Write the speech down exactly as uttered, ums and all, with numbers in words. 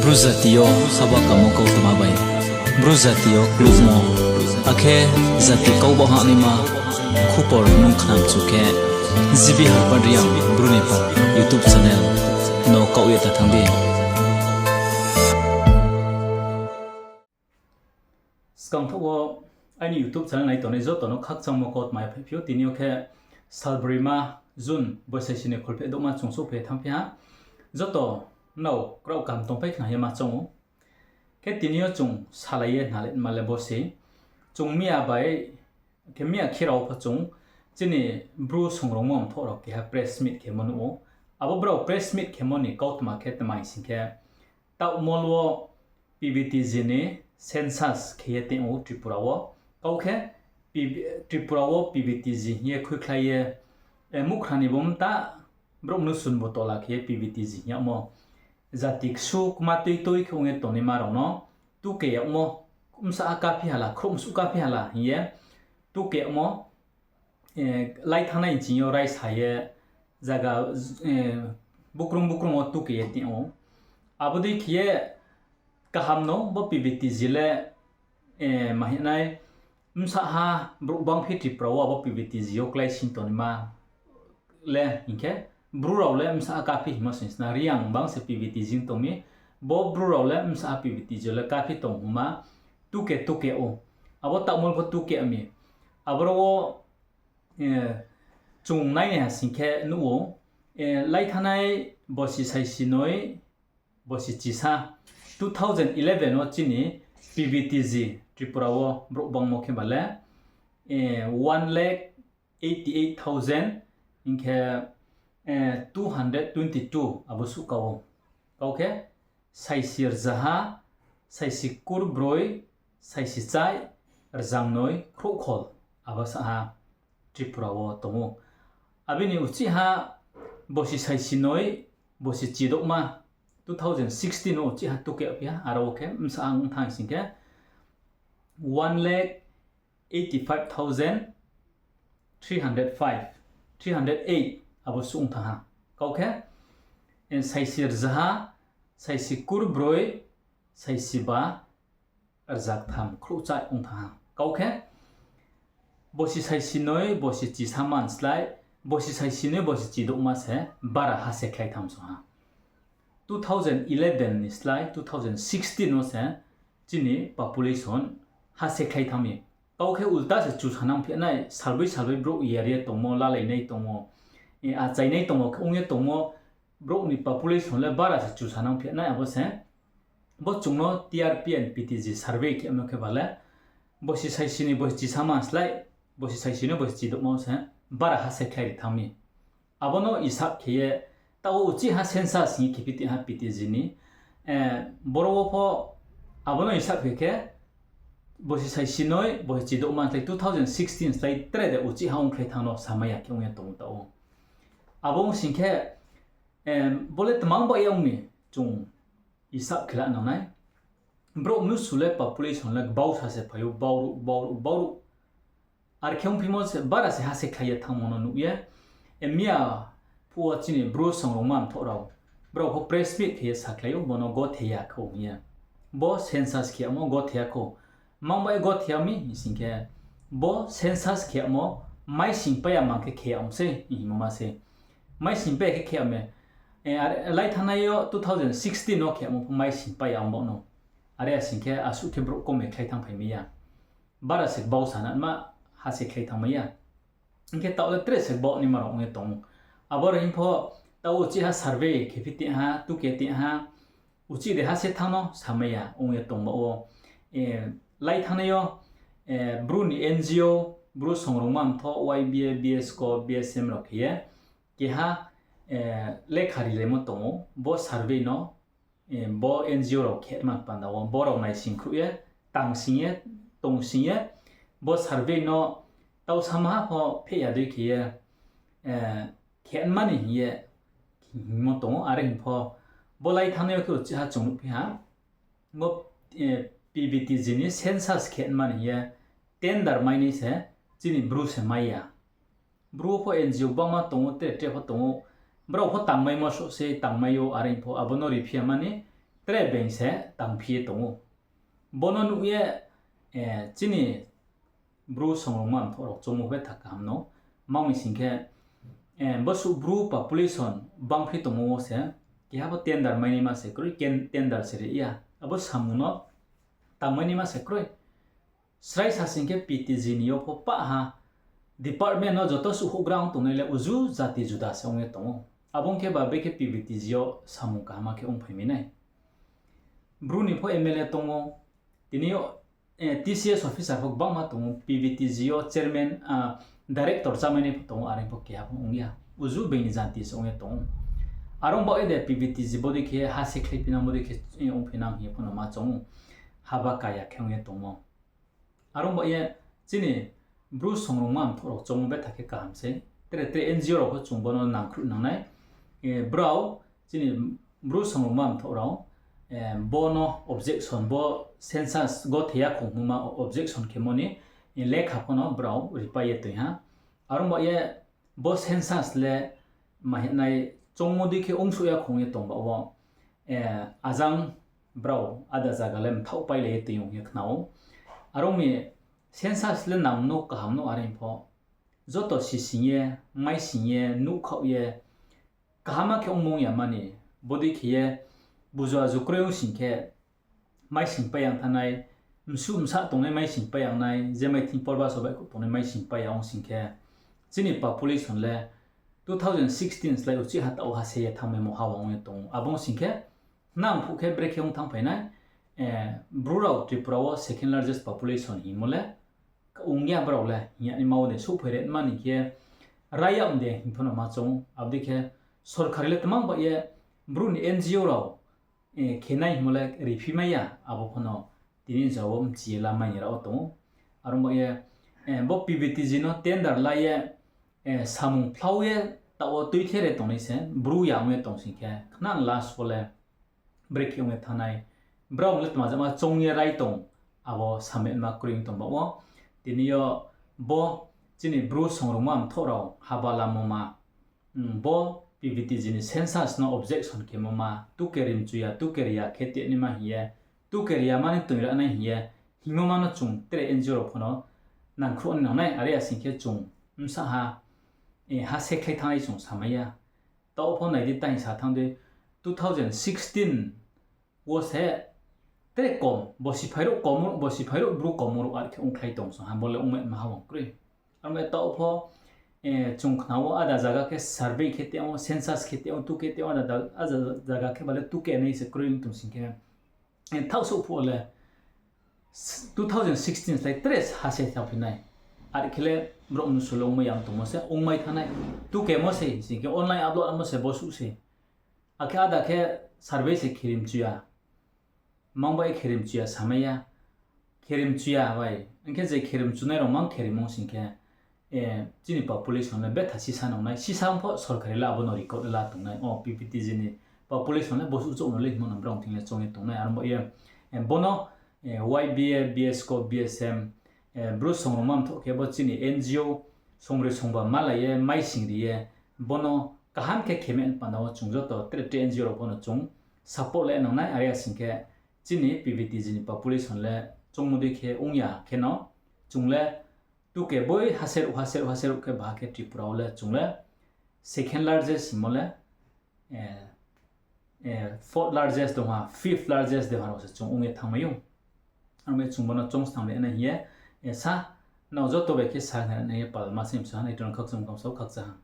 Bru jati yo haba kamo kautma bai Bru jati yo klubmo, akhe jati kau bahnaima khupor nung khnamchu khe, G B Harpad Reang Bru ni pha YouTube channel no kaoh ye ta thanng di. Skangthaoh wo aini YouTube channel nai tongnai joto no khakchangmo kautma phaiphi ou. Tini yo khe salbroima June boisai sini kholpheh douhma chung souhphai thanngphi ha. Joto nrao kraoh kaham tongpai khna ye ma choung ou. Khe tini yo chung salai ye nalai ma le bo se. Chung miya bai, khe miya khe rao pho chung chini Bru songrongmo mthoh rao keha press meet khemo nuh ou. Abo brao press meet khemo ni kautma khe tma hing sing khe, taohmol wo P V T G ni census khe ye tong ou Tripura wo. Kau khe Tripura wo P V T G hing ye khuikhlai ye, muhkhra ni bo mta brouh mnusu ni bo tola khe ye P V T G hing yagmo. Jati ksu kma tui tui khe ong ye tongnaima rao no tuke yagmo, bsa ha kaphi hala, khrouh msuh kaphi hala hing ye tuke yagmo, lai thanngnai nching yo raisa ye zaga, bukrung bukrung wo tuke ye tong ou. Abo dei khe ye kaham no bo P V T G le, ma hing nai, bsa ha brouh bangphi Tripura wo abo P V T G yo kláising tongnaima le hing khe, Bru rao le bsa ha kaphi hingmo sing sna, Reang bang se P V T G tong mi, bo Bru rao le bsa ha P V T G yo le kaphi tong hingma, tuke tuke ou. Abo taohmol pho tuke mi. Aboro wo chung nai nai ha sing khe nuh ou, lai thanngnai bosi saisi noi, bosi chisa, two thousand eleven wo chini P V T G Tripura wo brouh bangmo khe ba le, one lakh eighty eight thousand hing khe, two hundred twenty two abo suh ka ou. Kau khe saisi rzaha, saisi kurbroi, saisi chai, rzangnoi khrouhkhol abo sa ha Tripura wo tong ou. Abini uchih ha bosi saisi noi, bosi chidouhma, two thousand sixteen wo uchih ha tuke phi ha, aro wo khe bsa ha ong thanng sing khe, one lakh eighty five thousand three hundred five, three hundred eight abo suh ong thanng ha. Kau khe, saisi rzaha, saisi kurbroi, saisi ba, rzaktham khrouhchai ong thanng ha. Kau khe, bosi saisi noi, bosi chisa man slái, bosi saisi noi, bosi chidouhma se bara ha se khlai tham so ha. Two thousand eleven ni slái two thousand sixteen wo se chini population ha se khlai thanng mi. Kau khe ulta se chusanang phi nai, salboi salboi brouh yar ye tongmo, lalainai tongmo, achainai tongmo khe ong ye tongmo, brouh ni population le bara se chusanang phi nai abo se. Bo chung no T R P and P T G survey khe no khe ba le, bosi saisi ni bosi chisa man slái, bosi saisi ni bosi chidouhma wo se bara ha se khlai ri thanng mi. Abo no isap khe ye, taoh wo uchih ha census hing ye khe phi tong ha P T G ni, boro wo pho abo no isap khe khe, bosi saisi noi, bosi chidouhma slái two thousand sixteen slái tre de uchih ha ongkhlai thanng no samai ya khe ong ye tong ou taoh wo. Abo ong sing khe, bo le tmang bai ya ong mi chung isap khe la nang nai. Brouh mnusu le population le gbausa se phai ou, bauruh, bauruh, bauruh. Are khe ongphimo se bara se ha se khlai ye thanngmo no nuh ye. Miya phuh wo chini Bru songrongma mthoh rao, brao pho press meet khe ye sakhlai ou, bo no gothe ya khou hing ye. Bo census khe yagmo gothe ya khou. Mang bai gothe ya mi hing sing khe, bo census khe yagmo maising pai ya mang khe khe yag ong sei hingmo ma se. Maising pai ya khe khe yag mi. Lai thanngnai yo two thousand sixteen wo khe yagmo pho maising pai ya ong baoh no. Are ya sing khe asuh khe brouh kome khlai thanngphai mai ya. Bara se gbausa na ma ha se khlai thanngmai ya. Hing khe taoh le tre se gbauh naima rao ong ye tong ou. Abo rao hing pho taoh uchih ha survey khe phi tong ha, tuke tong ha, uchih de ha se thanng no samai ya ong ye tong baoh wo. Lai thanngnai yo, Bru ni N G O, Bru songrongma mthoh, Y B A, B S C O, B S M rao khe ye keha lekha rilaimo tong ou, bo survey no, bo N G O rao khe man panda wo, bo rao naising khruh ye, tangsing ye, tongsing ye, bo survey no taoh samaha pho pheh ya dei khe ye, khe mani hing ye hingmo tong ou, are hing pho, bo lai thanngnai yo khe uchih ha chung nuhphi ha, bo, P V T G ni census khe mani hing ye tender mainai se chini Bru se mai ya. Bru pho N G O bangma tong ou, tre tre pho tong ou, brao pho tangmaimo souh se tangmai ou, are hing pho abo no riphi ya mani tre being se tangphi ye tong ou. Bo no nuh ye, chini Bru songrungma mthoh rao choungmo betha kaham no. Tma hing sing khe, bosuh Bru population bangphi tongmo wo se, keha pho tender mainaima se kroi, tender se ri ya. Abo samung no tangmainaima se kroi. Srai sa sing khe P T G ni yo pho pah ha department no joto suh houhgra ong tongnai le uju jati juda se ong ye tong ou. Abo ong khe ba bekhe P V T G yo samung kaham khe ongphai mi nai. Bru ni pho M L A tong ou, tini yo, T C S officer pho gbangma tong ou, P V T G yo chairman, director chámainai pho tong ou, are pho keha pho ong ya. Uju being ni jati se ong ye tong ou. Are ong baoh ye de P V T G bodei khe ha se khlaiphi nang, bodei khe ongphi nang hing ye pho no ma choung ou. Haba kaya khe ong ye tongmo. Are ong baoh ye chini Bru songrungma mthoh rao choungmo betha khe kaham sei. Tre tre N G O rao pho chung bo no nangkhruh nang nai. Brao chini Bru songrungma mthoh rao bo no objection, bo census gothei ya khongmo ma objection khemo ni lekha pho no brao ripai ye toing ha. Are ong baoh ye bo census le ma hinai choungmo dei khe ongsouh ya khong ye tong baoh wo, ajang brao ada zaga le mthaoh pailai ye toing ou hing ye khna ou. Are ong mi census le nang no kaham no are pho joto sising ye, maising ye, nuhkhaoh ye, kaham khe ongmung ya mani, bodei khe ye buzu azu kroi ong sing khe, maising pai yang thanng nai, msu msa tongnai maising pai yang nai, je mai thing porba so baihkhouh tongnai maising pai ya ong sing khe, chini population le two thousand sixteen slái uchih ha taoh ha se ye thanngmaimo ha ong ye tong ou. Abo ong sing khe, nang phuh khe brekhe ong thanngphai nai, Bru rao Tripura wo second largest population hingmo le ong ya brao le hing ya ni ma wo de souhphai re ma ni khe, rai ya ong de hing pho no ma choung ou. Abo dei khe sorkari le tmang baoh ye Bru ni N G O rao khe nai hingmo le riphi mai ya, abo pho no tini ja wo mchi ye lamai ni rao wo tong ou. Are ong baoh ye bo P V T G no tender la ye samung phlau ye taoh wo tuithe re tongnai se Bru ya ong ye tong sing khe, khnang last wo le brekhe ong ye thanng nai, brao le tma jama choung ye rai tong, abo sametma kroi ong tong baoh wo. Tini yo bo chini Bru songrungma mthoh rao haba lamo ma, bo P V T G ni census no objection khemo ma, tuke rimchu ya, tuke ri ya khe tei naima hing ye, tuke ri ya mani toing ra nai hing ye, hingmo ma no chung tre N G O rao pho no nangkhruh ni nang nai, are ya sing khe chung bsa ha, ha se khlai thanng nai chung samai ya. Taoh pho nai di, tang sa thanng di, two thousand sixteen wo se tre kom, bo siphai rouh kom, bo siphai rouh Bru kom rouh are khe ongkhlai tong song ha, bo le ongmai ma ha ong kroi. Aro mai taoh pho, chung khna wo ada zaga khe survey khe tei ong, census khe tei ong, tuke tei ong, ada zaga khe ba le tuke nai se kroi ong tong sing khe, thaoh souh phuh wo le two thousand sixteen slái tre ha se thanngphi nai. Are khe le brouh mnusu le ongmai ya ong tongmo se, ongmai thanng nai. Tukemo se, sing khe online upload mo se bosuh se. Akhe ada khe survey se khirimchu ya. Mang bai khirimchu ya samai ya. Khirimchu ya bai. Hing khe je khirimchunai rao mang khirim ong sing khe, chini population le betha sisa nang nai. Sisa ong pho sorkari le abo no record la tong nai. O P V T G ni population le bosuh chouh no le hingmo no brao thing le choung ye tong nai. Aro bo ye, bo no, Y B A, B S C O, B S M, Bru songrungma mthoh khe bo chini N G O songroi songba malai ye, maising ri ye, bo no kaham khe kheme panda wo chung joto tre tre N G O rao pho no chung support le nang nai, are ya sing khe chini P V T G ni population le choungmo dei khe ong ya khe no, chung le tuke boi haseruh, haseruh, haseruh khe baha khe Tripura wo le chung le second largest hingmo le, fourth largest dong ha, fifth largest dong ha rao se chung ong ye thanngmai ou. Aro mai chung bo no choung snam le nai hing ye, sa, nrao joto bai khe sa nai ye palma se msa ha, nai tong khakchang kamsao khakchang ha.